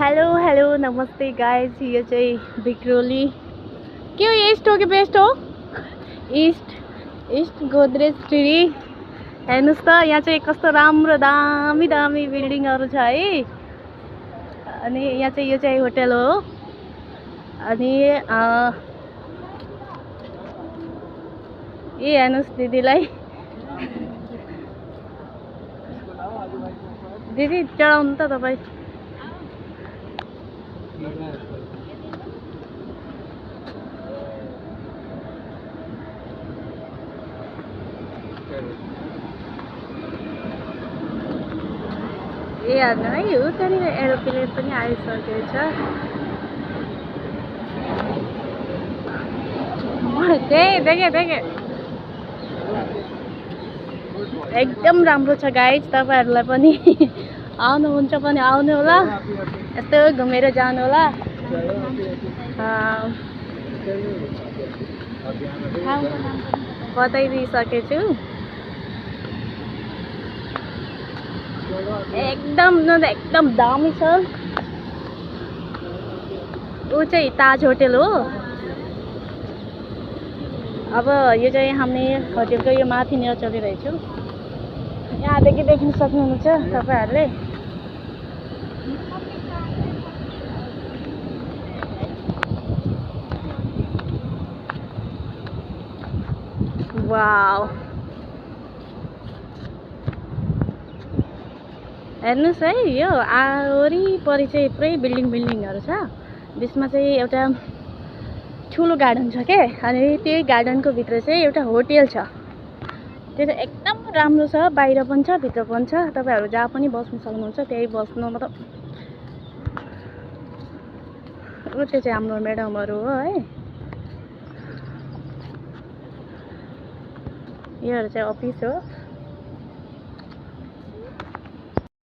Hello hello नमस्ते guys, यो चाहिँ भिक्रोली के हो, ईस्ट हो कि वेस्ट हो? East Godrej tree. हेर्नुहोस् त, यहाँ चाहिँ कस्तो राम्रो दामी दामी बिल्डिङहरू छ है। अनि यहाँ चाहिँ यो चाहिँ होटल हो। अनि ए हेर्नुहोस् दिदीलाई, दिदी चढाउनु त तपाईँ। ए हेर्नु है, हो त्यहाँनिर एरोप्लेन पनि आइसकेको छ। देखेँ एकदम राम्रो छ गाइज। तपाईँहरूलाई पनि आउनुहुन्छ भने आउनु होला, यस्तो घुमेर जानु होला। बताइदिइसकेको छु। एकदम दामी छ। ऊ चाहिँ ताज होटल हो। अब यो चाहिँ हामी होटलको यो माथिनिर चलिरहेछौँ। यहाँदेखि देख्न सक्नुहुन्छ तपाईँहरूले। वाउ, हेर्नुहोस् है, यो वरिपरि चाहिँ पुरै बिल्डिङहरू छ। बिचमा चाहिँ एउटा ठुलो गार्डन छ के। अनि त्यही गार्डनको भित्र चाहिँ एउटा होटल छ। त्यो चाहिँ एकदम राम्रो छ, बाहिर पनि छ भित्र पनि छ। तपाईँहरू जहाँ पनि बस्नु सक्नुहुन्छ, त्यही बस्नु। मतलब ऊ त्यो चाहिँ हाम्रो म्याडमहरू हो है। योहरू चाहिँ अफिस हो।